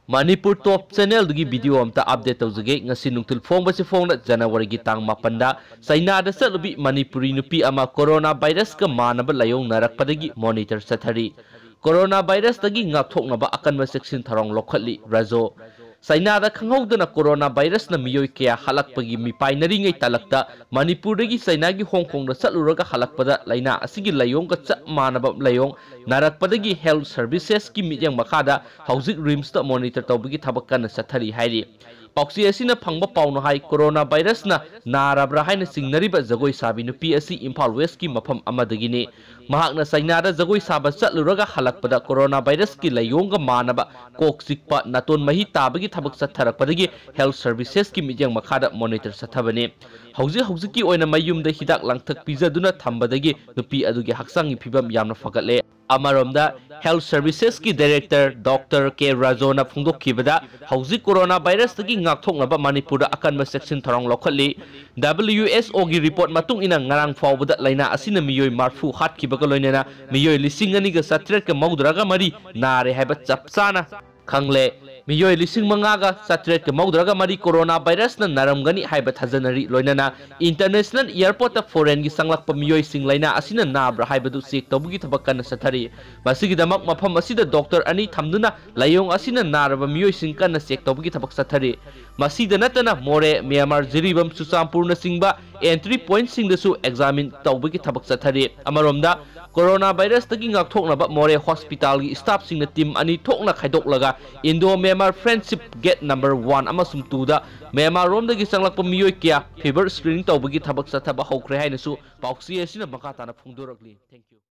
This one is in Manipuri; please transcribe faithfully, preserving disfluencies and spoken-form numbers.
ꯃꯅꯤꯄꯨꯔ ꯇꯣꯞ ꯆꯦꯅꯦꯜꯗꯒꯤ ꯚꯤꯗꯤꯑꯣ ꯑꯝꯇ ꯑꯞꯗꯦꯠ ꯇꯧꯖꯒꯦ꯫ ꯉꯁꯤ ꯅꯨꯡꯊꯤꯜ ꯐꯣꯡꯕꯁꯤ ꯐꯣꯡꯅ ꯖꯅꯋꯥꯔꯤꯒꯤ ꯇꯥꯡ ꯃꯥꯄꯟꯗ ꯆꯩꯅꯥꯗ ꯆꯠꯂꯨꯕꯤ ꯃꯅꯤꯄꯨꯔꯤ ꯅꯨꯄꯤ ꯑꯃ ꯀꯣꯔꯣꯅꯥ ꯚꯥꯏꯔꯁꯀ ꯃꯥꯟꯅꯕ ꯂꯥꯏꯑꯣꯡ ꯅꯥꯔꯛꯄꯗꯒꯤ ꯃꯣꯅꯤꯇꯔ ꯆꯠꯊꯔꯤ꯫ ꯀꯣꯔꯣꯅꯥ ꯚꯥꯏꯔꯁꯇꯒꯤ ꯉꯥꯛꯊꯣꯛꯅꯕ ꯑꯀꯟꯕ ꯆꯦꯛꯁꯤꯟ ꯊꯧꯔꯥꯡ ꯂꯧꯈꯠꯂꯤ ꯔꯥꯖꯣ꯫ ꯆꯩꯅꯥꯗ ꯈꯪꯍꯧꯗꯅ ꯀꯣꯔꯣꯅꯥ ꯚꯥꯏꯔꯁꯅ ꯃꯤꯑꯣꯏ ꯀꯌꯥ ꯍꯜꯂꯛꯄꯒꯤ ꯃꯤꯄꯥꯏꯅꯔꯤꯉꯩ ꯇꯥꯂꯛꯇ ꯃꯅꯤꯄꯨꯔꯗꯒꯤ ꯆꯩꯅꯥꯒꯤ ꯍꯣꯡ ꯀꯣꯡꯗ ꯆꯠꯂꯨꯔꯒ ꯍꯜꯂꯛꯄꯗ ꯂꯥꯏꯅꯥ ꯑꯁꯤꯒꯤ ꯂꯥꯏꯑꯣꯡꯒ ꯆꯞ ꯃꯥꯟꯅꯕ ꯂꯥꯏꯑꯣꯡ ꯅꯥꯔꯛꯄꯗꯒꯤ ꯍꯦꯜꯊ ꯁꯔꯚꯤꯁꯦꯁꯀꯤ ꯃꯤꯠꯌꯦꯡ ꯃꯈꯥꯗ ꯍꯧꯖꯤꯛ ꯔꯤꯝꯁꯇ ꯃꯣꯅꯤꯇꯔ ꯇꯧꯕꯒꯤ ꯊꯕꯛ ꯀꯟꯅ ꯆꯠꯊꯔꯤ ꯍꯥꯏꯔꯤ꯫ ꯄꯥꯎꯆꯦ ꯑꯁꯤꯅ ꯐꯪꯕ ꯄꯥꯎꯅ ꯍꯥꯏ, ꯀꯣꯔꯣꯅꯥ ꯚꯥꯏꯔꯁꯅ ꯅꯥꯔꯕ꯭ꯔꯥ ꯍꯥꯏꯅ ꯆꯤꯡꯅꯔꯤꯕ ꯖꯒꯣꯏ ꯁꯥꯕꯤ ꯅꯨꯄꯤ ꯑꯁꯤ ꯏꯝꯐꯥꯜ ꯋꯦꯁꯀꯤ ꯃꯐꯝ ꯑꯃꯗꯒꯤꯅꯤ꯫ ꯃꯍꯥꯛꯅ ꯆꯩꯅꯥꯗ ꯖꯒꯣꯏ ꯁꯥꯕ ꯆꯠꯂꯨꯔꯒ ꯍꯜꯂꯛꯄꯗ ꯀꯣꯔꯣꯅꯥ ꯚꯥꯏꯔꯁꯀꯤ ꯂꯥꯏꯑꯣꯡꯒ ꯃꯥꯟꯅꯕ ꯀꯣꯛ ꯆꯤꯛꯄ, ꯅꯥꯇꯣꯟ ꯃꯍꯤ ꯇꯥꯕꯒꯤ ꯊꯕꯛ ꯆꯠꯊꯔꯛꯄꯗꯒꯤ ꯍꯦꯜꯊ ꯁꯔꯚꯤꯁꯦꯁꯀꯤ ꯃꯤꯠꯌꯦꯡ ꯃꯈꯥꯗ ꯃꯣꯅꯤꯇꯔ ꯆꯠꯊꯕꯅꯤ꯫ ꯍꯧꯖꯤꯛ ꯍꯧꯖꯤꯛꯀꯤ ꯑꯣꯏꯅ ꯃꯌꯨꯝꯗ ꯍꯤꯗꯥꯛ ꯂꯥꯡꯊꯛ ꯄꯤꯖꯗꯨꯅ ꯊꯝꯕꯗꯒꯤ ꯅꯨꯄꯤ ꯑꯗꯨꯒꯤ ꯍꯛꯆꯥꯡꯒꯤ ꯐꯤꯕꯝ ꯌꯥꯝꯅ ꯐꯒꯠꯂꯦ꯫ ꯑꯃꯔꯣꯝꯗ, ꯍꯦꯜꯊ ꯁꯔꯚꯤꯁꯦꯁꯀꯤ ꯗꯥꯏꯔꯦꯛꯇꯔ ꯗꯣꯛꯇꯔ ꯀꯦ ꯔꯥꯖꯣꯅ ꯐꯣꯡꯗꯣꯛꯈꯤꯕꯗ, ꯍꯧꯖꯤꯛ ꯀꯣꯔꯣꯅꯥ ꯚꯥꯏꯔꯁꯇꯒꯤ ꯉꯥꯛꯊꯣꯛꯅꯕ ꯃꯅꯤꯄꯨꯔꯗ ꯑꯀꯟꯕ ꯆꯦꯛꯁꯤꯟ ꯊꯧꯔꯥꯡ ꯂꯧꯈꯠꯂꯤ꯫ ꯗꯕ꯭ꯂꯤꯌꯨ ꯑꯩꯆ ꯑꯣꯒꯤ ꯔꯤꯄꯣꯔꯠ ꯃꯇꯨꯡ ꯏꯟꯅ, ꯉꯔꯥꯡ ꯐꯥꯎꯕꯗ ꯂꯥꯏꯅꯥ ꯑꯁꯤꯅ ꯃꯤꯑꯣꯏ ꯃꯔꯤꯐꯨ ꯍꯥꯠꯈꯤꯕꯒ ꯂꯣꯏꯅꯅ ꯃꯤꯑꯣꯏ ꯂꯤꯁꯤꯡ ꯑꯅꯤꯒ ꯆꯥꯇ꯭ꯔꯦꯠꯀ ꯃꯧꯗ꯭ꯔꯥꯒ ꯃꯔꯤ ꯅꯥꯔꯦ ꯍꯥꯏꯕ ꯆꯞ ꯆꯥꯅ ꯈꯪꯂꯦ꯫ ꯃꯤꯑꯣꯏ ꯂꯤꯁꯤꯡ ꯃꯉꯥꯒ ꯆꯥꯇ꯭ꯔꯦꯠꯀ ꯃꯧꯗ꯭ꯔꯥꯒ ꯃꯔꯤ ꯀꯣꯔꯣꯅꯥ ꯚꯥꯏꯔꯁꯅ ꯅꯥꯔꯝꯒꯅꯤ ꯍꯥꯏꯕ ꯊꯥꯖꯅꯔꯤ꯫ ꯂꯣꯏꯅꯅ ꯏꯟꯇꯔꯅꯦꯁꯅꯦꯜ ꯑꯦꯌꯔꯄꯣꯔꯠꯇ ꯐꯣꯔꯦꯟꯒꯤ ꯆꯪꯂꯛꯄ ꯃꯤꯑꯣꯏꯁꯤꯡ ꯂꯥꯏꯅꯥ ꯑꯁꯤꯅ ꯅꯥꯕ꯭ꯔꯥ ꯍꯥꯏꯕꯗꯨ ꯆꯦꯛ ꯇꯧꯕꯒꯤ ꯊꯕꯛ ꯀꯟꯅ ꯆꯠꯊꯔꯤ꯫ ꯃꯁꯤꯒꯤꯗꯃꯛ ꯃꯐꯝ ꯑꯁꯤꯗ ꯗꯣꯛꯇꯔ ꯑꯅꯤ ꯊꯝꯗꯨꯅ ꯂꯥꯏꯑꯣꯡ ꯑꯁꯤꯅ ꯅꯥꯔꯕ ꯃꯤꯑꯣꯏꯁꯤꯡ ꯀꯟꯅ ꯆꯦꯛ ꯇꯧꯕꯒꯤ ꯊꯕꯛ ꯆꯠꯊꯔꯤ꯫ ꯃꯁꯤꯗ ꯅꯠꯇꯅ ꯃꯣꯔꯦ, ꯃ꯭ꯌꯥꯟꯃꯥꯔ, ꯖꯤꯔꯤꯕꯥꯝ, ꯆꯨꯔꯆꯥꯟꯄꯨꯔꯅꯆꯤꯡꯕ ꯑꯦꯟꯇ꯭ꯔꯤ ꯄꯣꯏꯟꯠꯁꯤꯡꯗꯁꯨ ꯑꯦꯛꯖꯥꯃꯤꯟ ꯇꯧꯕꯒꯤ ꯊꯕꯛ ꯆꯠꯊꯔꯤ꯫ ꯑꯃꯔꯣꯝꯗ, ꯀꯣꯔꯣꯅꯥ ꯚꯥꯏꯔꯁꯇꯒꯤ ꯉꯥꯛꯊꯣꯛꯅꯕ ꯃꯣꯔꯦ ꯍꯣꯁꯄꯤꯇꯥꯜꯒꯤ ꯁ꯭ꯇꯥꯐꯁꯤꯡꯅ ꯇꯤꯝ ꯑꯅꯤ ꯊꯣꯛꯅ ꯈꯥꯏꯗꯣꯛꯂꯒ Indo Myanmar friendship gate number one ꯑꯃꯁꯨꯡ ꯇꯨꯗ ꯃ꯭ꯌꯥꯟꯃꯥꯔ ꯔꯣꯝꯗꯒꯤ ꯆꯪꯂꯛꯄ ꯃꯤꯑꯣꯏ ꯀꯌꯥ ꯐꯤꯚꯔ ꯁ꯭ꯀ꯭ꯔꯤꯅꯤꯡ ꯇꯧꯕꯒꯤ ꯊꯕꯛ ꯆꯠꯊꯕ ꯍꯧꯈ꯭ꯔꯦ ꯍꯥꯏꯅꯁꯨ ꯄꯥꯎꯆꯦ ꯑꯁꯤꯅ ꯃꯈꯥ ꯇꯥꯅ ꯐꯣꯡꯗꯣꯔꯛꯂꯤ꯫ Thank you.